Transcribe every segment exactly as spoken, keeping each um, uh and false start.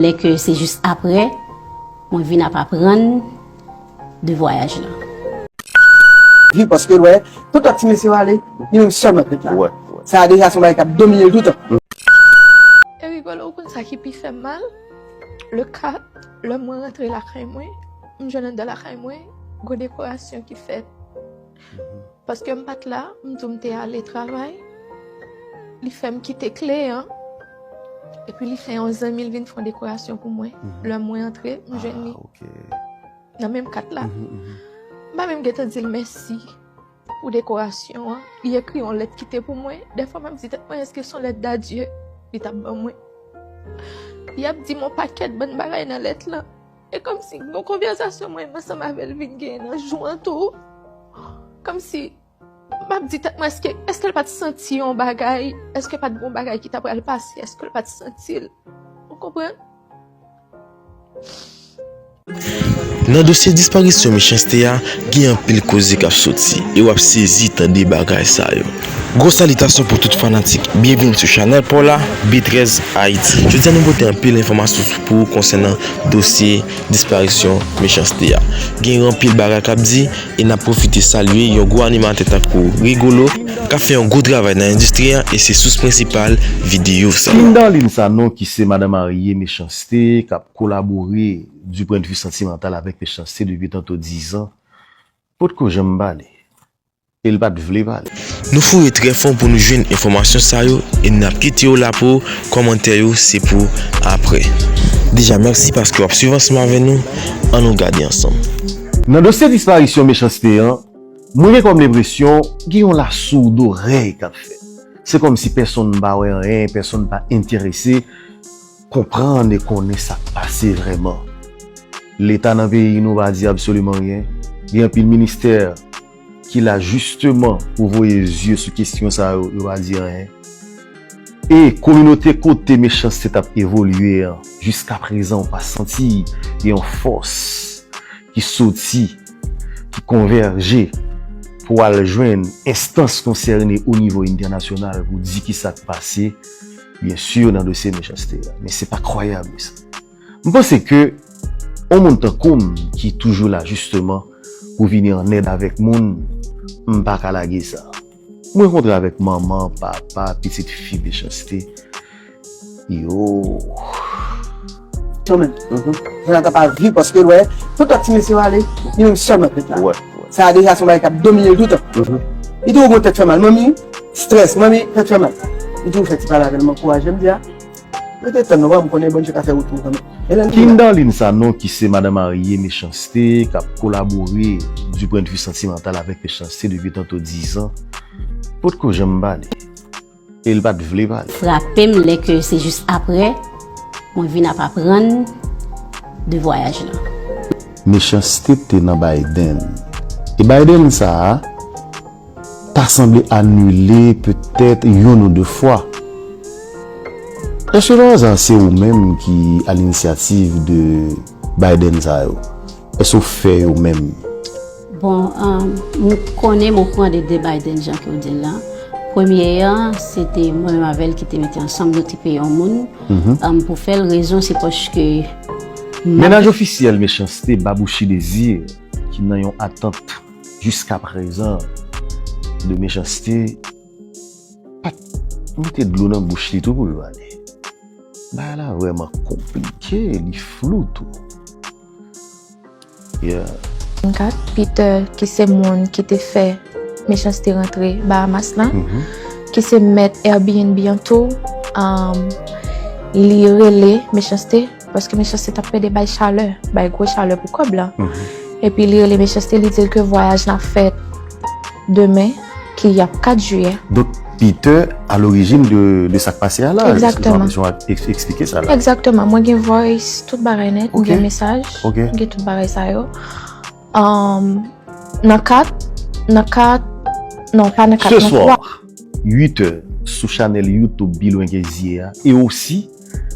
Lè ke se jis aprè, mwen vin ap aprann de vwayaj lan. Viv paske l wè tout lòt ti mesye yo ale, li menm sèlman k ret la. Sa a deja se yon bagay k ap domine l toutan. E rigolo, ou konn sa ki pi fè m mal? Le kat, lè mwen rantre lakay mwen, m jwenn anndan lakay mwen, gon dekorasyon ki fèt. Paske m pa t la, m tou m te ale travay. Li fè m kite kle an. Epi li fè yon zanmi l vin fè yon dekorasyon pou mwen. Lè mwen antre, m jwenn li nan menm kat la. M pa menm gentan di l mèsi pou dekorasyon an. Li ekri yon lèt kite pou mwen. Dèfwa m ap di tèt mwen, èske se yon lèt dadye li t ap ban mwen? Li ap di m yon pakèt bann bagay nan lèt lan. E kòmsi gon konvèsasyon mwen menm ansanm avè l vin genyen nan jou an tou. Kòmsi m ap di tèt mwen, èske, èske l pa t santi yon bagay? Èske pa t gon bagay ki ta pral pase? Èske l pa t santi l? Ou konprann? Nan dosye disparisyon Mechanste a, gen anpil koze k ap soti e w ap sezi tande bagay sa yo. Gwo salitasyon pou tout fanatik, byenvini sou chanèl pa w la, B trèz Haiti. Jodi a nou pote anpil enfòmasyon pou ou konsènan dosye disparisyon Mechanste a. Gen anpil bagay k ap di e n ap pwofite salye yon gwo animatè tankou Rigolo k ap fè yon gwo travay nan endistri a e se sous prensipal videyo sa. Kindarline Sanon ki se madan marye Mechanste k ap kolabore du point de vue sentimental avèk Mechanste depi tanto dizan, potko janm pale. E l pa t vle pale. Nou foure trè fon pou nou jwenn enfòmasyon sa yo e n ap kite yo la pou ou, kòmantè yo se pou apre. Deja mèsi paske w ap swiv ansanm avè nou, ann nou gade ansanm. Nan dosye disparisyon Mechanste an, mwen gen kòm lenpresyon gen yon lasoudorèy k ap fèt. Se kòmsi pèsonn pa wè anyen, pèsonn pa enterese konprann e konnen sa k pase vrèman. Leta nan peyi nou pa di absoliman anyen. Gen anpil ministè ki la jisteman pou voye zye sou kesyon sa yo, yo pa di anyen. E kominote kote Mechanste t ap evolye an, jiskaprezan ou pa santi gen yon fòs ki soti, ki konvèje pou al jwenn enstans konsène o nivo entènasyonal pou di kisa k pase, byen si nan dosye Mechanste a. Men se pa kwayab sa. M panse ke yon moun tankou m ki toujou la jisteman pou vini an èd avèk moun, m pa ka lage sa. M rankontre avèk manman, papa, pitit fi Mechanste. Yo. Yo menm. Jonathan pa viv paske l wè tout lòt ti mesye yo ale, li menm sèlman k ret la. Sa a deja se yon bagay k ap domine l toutan. Li toujou gon tèt fè mal. Manmi, strès, manmi, tèt fè mal. Li toujou fè ti pale avè l, m ankouraje, m di a, rete tann nou, m konnen Bondye ka fè wout pou ou kanmenm. E lè l vini la. Kindarline Sanon ki se madan marye Mechanste k ap kolabore du point de vue sentimental avèk Mechanste depi tanto dizan, potko janm pale. E l pa t vle pale. Frape m lè ke se jis aprè mwen vin ap aprann de vwayaj lan. Mechanste te nan Biden. E Biden sa a ta sanble anile petèt yonn ou de fwa. Èske pa aza se ou menm ki alinisiyativ de Biden sa yo? Èske w fè yo menm? Bon, um, m konnen m okouran de de Biden jan ke w di l lan. Premye an, se te mwen menm avè l ki te mete ansanm, nou te peye yon moun um, pou fè l. Rezon se paske. Mennaj ofisyèl Mechanste, Babouchi Désir, ki nan yon atant jiskaprezan de Mechanste, pa t mete dlo nan bouch li tou pou l pale. Bagay la vrèman konplike, li flou tou. Yeah. Vennkat, Peter, ki se moun ki te fè Mechanste rantre Bahamas lan, ki se mèt Airbnb an tou, um, li rele Mechanste, paske Mechanste t ap pede bay chalè, bay gwo chalè pou kòb la. Epi li rele Mechanste, li di l ke vwayaj la fèt demen, ki ap kat jiyè. Donk, Peter a lorijin de, de sa k pase a la. Egzakteman. Èske w ap eksplike sa la? Egzakteman. Mwen gen voice, tout bagay nèt, mwen gen mesaj, mwen gen tout bagay sa yo. Um, nan kat, nan kat, non, pa nan kat, nan twa. Uit è sou chanèl YouTube Pi Lwen Ke Zye a e osi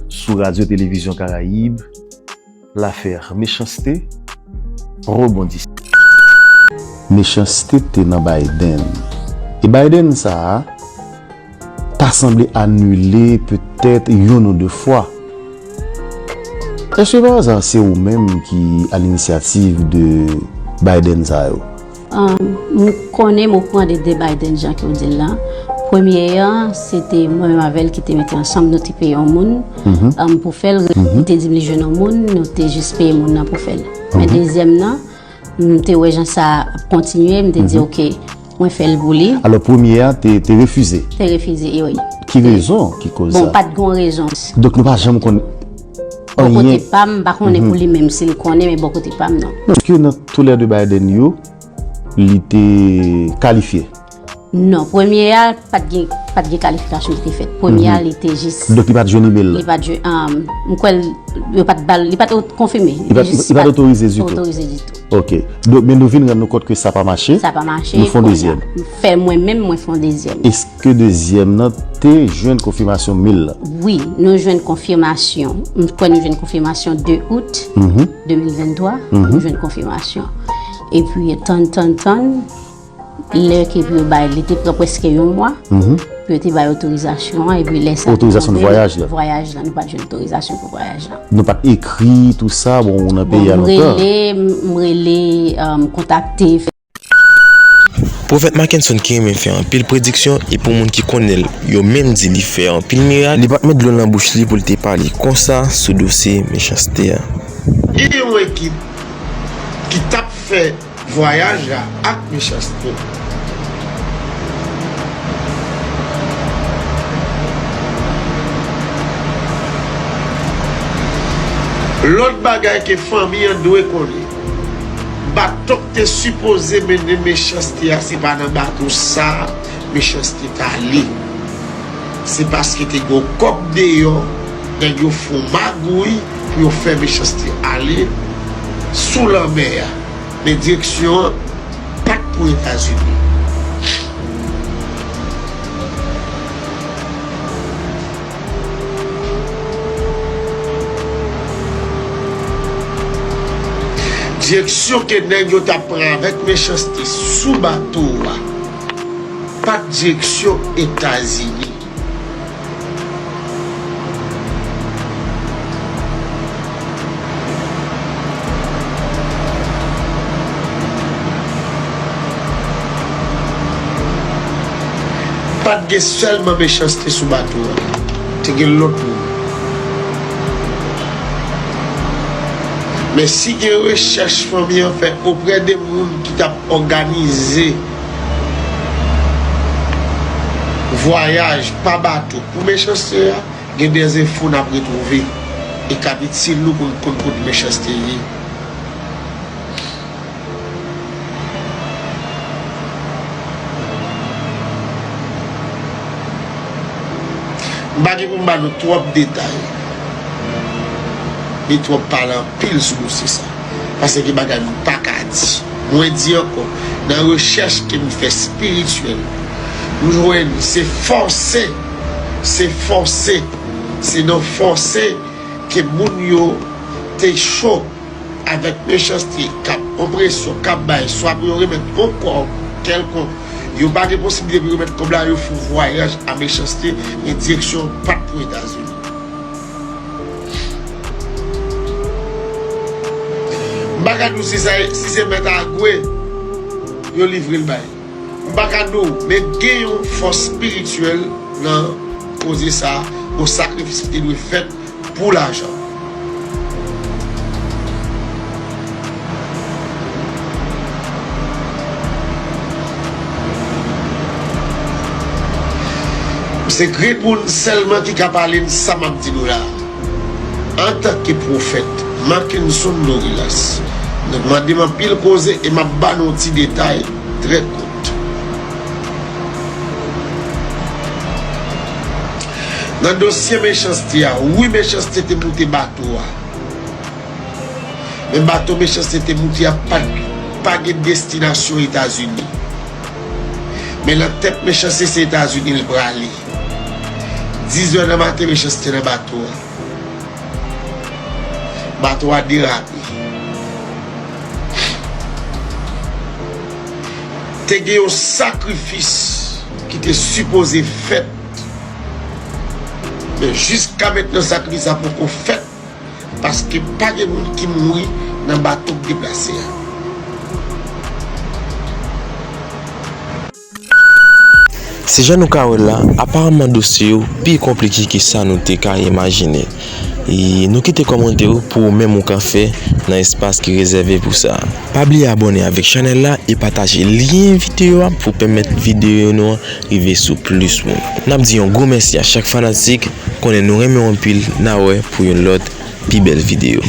sou Radyo Televizyon Karayib, L'affaire Mechanste rebondit. Mechanste te nan Biden. E Biden sa a ta sanble anile petèt yonn ou de fwa. Èske pa aza se ou menm ki a linisyativ de Biden sa yo? Um, m konnen, m okouran de de Biden jan ke w di l lan. Premye an, se te mwen menm avè l ki te mete ansanm, nou te peye yon moun, um, pou fè l. Li te di m li jwenn yon moun, nou te jis peye moun nan pou fè l. Men dezyèm nan, m te wè jan sa ap kontinye, m te di, "Ok, mwen fè l pou li." Alò, premye a te, te refize? Te refize, wi. Ki rezon ki koz sa? Bon, pa t gon rezon. Donk, nou pa janm konn anyen? Bò kote pa m, m pa konnen pou li menm si l konnen, men bò kote pa m, non. Èske nan toulède Biden yo, li te kalifye? Non, premye a, pa t gen, pa t gen kalifikasyon ki te fèt. Premye a, li te jis. Donk, li pa t jwenn imèl la? Li pa t jwenn, um, m kwè l, yo pa t ba l, li pa t konfime. Li pa t, li pa t otorize ditou? Otorize ditou. Ok. Donk, men nou vin rann nou kont ke sa pa mache. Sa pa mache. Nou fè yon dezyèm. M fè mwen menm, mwen fè yon dezyèm. Èske dezyèm nan te jwenn konfimasyon mil la? Wi, nou jwenn konfimasyon. M kwè nou jwenn konfimasyon de out de mil venntwa. Nou jwenn konfimasyon. Epi, tann, tann, tann. Lè ke pou yo bay, li te pran prèske yon mwa pou yo te bay otorizasyon an, epi lè sa te tonbe, vwayaj la, nou pa t jwenn otorizasyon pou vwayaj la. Nou pa t ekri tou sa, bon, ou nan peyi a lontan. Bon, m rele, m, m rele, um, kontakte. Pwofèt Mackenson ki renmen fè anpil prediksyon, e pou moun ki konnen l, yo menm di li fè anpil mirak, li pa t met dlo nan bouch li pou l te pale konsa sou dosye Mechanste a. Gen yon ekip ki t ap fè vwayaj la ak Mechanste. Lòt bagay ke fanmi an dwe konnen, bato k te sipoze mennen Mechanste a, se pa nan bato sa a Mechanste t ale. Se paske te gen yon kòb deyò, nèg yo fè yon magouy pou yo fè Mechanste ale sou lanmè a. Men direksyon an pa t pou Etazini. Direksyon ke nèg yo t ap pran avèk Mechanste sou bato a pa t direksyon Etazini. Pa t gen sèlman Mechanste sou bato a. Te gen lòt moun. Men si gen rechèch fanmi an fè oprè de moun ki t ap òganize vwayaj pa bato pou Mechanste a, gen de enfo n ap retwouve e k ap itil nou pou n konn kote Mechanste ye. M pa gen pou m ba nou twòp detay, ni twòp pale anpil sou dosye sa, paske gen bagay m pa ka di. Mwen di ankò, nan rechèch ke m fè espirityèl, m jwenn se fòse, se fòse, se nan fòse ke moun yo te cho avèk Mechanste k ap pran presyon, k ap bay, swa pou yo remèt yon kòb kèlkonk, yo pa gen posiblite pou yo remèt kòb la, yo fè yon vwayaj a Mechanste, men direksyon pa t pou Etazini. M pa ka di w si sa, si se mèt Agwe yo livre l bay. M pa ka di w, men gen yon fòs espirityèl nan koze sa, yon sakrifis ki te dwe fèt pou lajan. Se grenn moun sèlman ki ka pale n sa m ap di nou la. Antanke pwofèt Mackenson Dorilas, nou mande m anpil koze e m ap ba nou ti detay trè kout. Nan dosye Mechanste a, wi, Mechanste te moute bato a. Men bato Mechanste te moute a pa, pa gen destinasyon Etazini. Men nan tèt Mechanste se Etazini l prale. Dizè nan maten Mechanste nan bato a. Bato a derape. Te gen yon sakrifis ki te sipoze fèt. Men jiska mentnan sakrifis la poko fèt. Paske pa gen moun ki mouri nan bato k deplase a. Se jan nou ka wè l la, aparaman dosye yo pi konplike ke sa nou te ka imajine. E nou kite kòmantè w pou ou menm ou ka fè nan espas ki rezève pou sa. Pa bliye abòne avèk chanèl la e pataje lyen videyo a pou pèmèt videyo nou an rive sou plis moun. N ap di yon gwo mèsi a chak fanatik, konnen nou renmen w anpil, n a wè pou yon lòt pi bèl videyo.